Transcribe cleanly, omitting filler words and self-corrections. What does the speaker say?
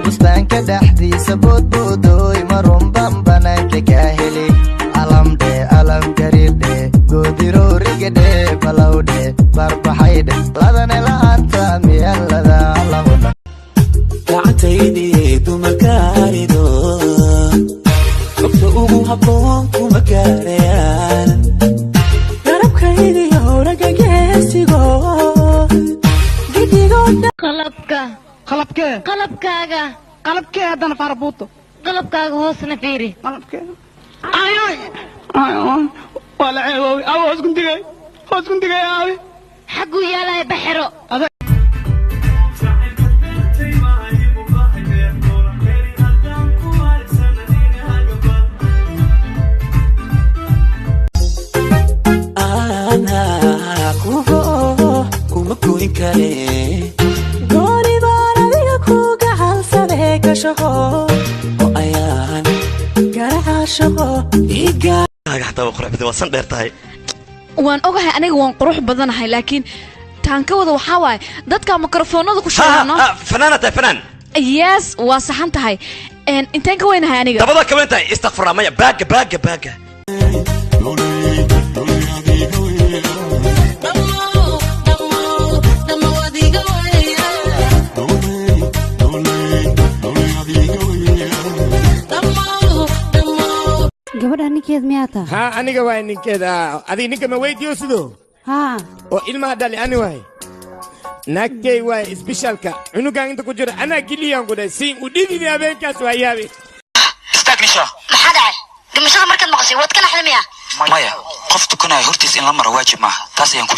Bustaanka dhexdiisa boodboodooy marunban banaanka kaa heli alamdhe alam gariirdhe goodiroorigedhe balowdhe barbaxaydhe ladane la'aanta miyalada lamuna gacantaydii dumarkaarido xogta ugu habboon kuma gaarayaan garabkaygiyo ragageesigo Qalabka. Qalabkee? Qalabkaaga. Qalabkee haddana farabuuto? Qalabkaaga hoosna fiiri. Qalabkee? Ay ay ay, waa la ceeboobay. Aw, hoos kundigay, hoos kundigay aabi. Xagguu yaalaya baxiro. Anaa kugo kuma goyn kare gooni baan adiga ku gacalsadee ka shaqo oo ayaan garaca shaqo iga Xataa waa qurux badan, waa san dheer tahay. Waan ogahay, aniga waan qurux badanahay, laakiin taan ka wada waxaa waaye dadka mikrofoonada ku sheegano. Fanaana tahay, fanaan. Yes, waa saxan tahay. Inteen ka weynahay aniga? Dabada ka weyn tahay. Istakfurlah, maya, baaga baaga baaga. Gabadha ninkeed miyaa tahay? Haa, aniga waay ninkeeda. Adiga ninka ma weydiiyo sidoo? Haa. Oo ilmaha dhali ani waay, naagtey waay. Isbishaalka cunugan inta ku jira anaa geliyaan ku dhahay siin u dhididi habeenkaas waa yaabi. Istaag, Nisha. Maxaa dhacay? Dhimashada markaad maqashay waad ka naxday miya? Maya, qof tukanaya hortiis in la maro waajib maaha, taas ayaan ku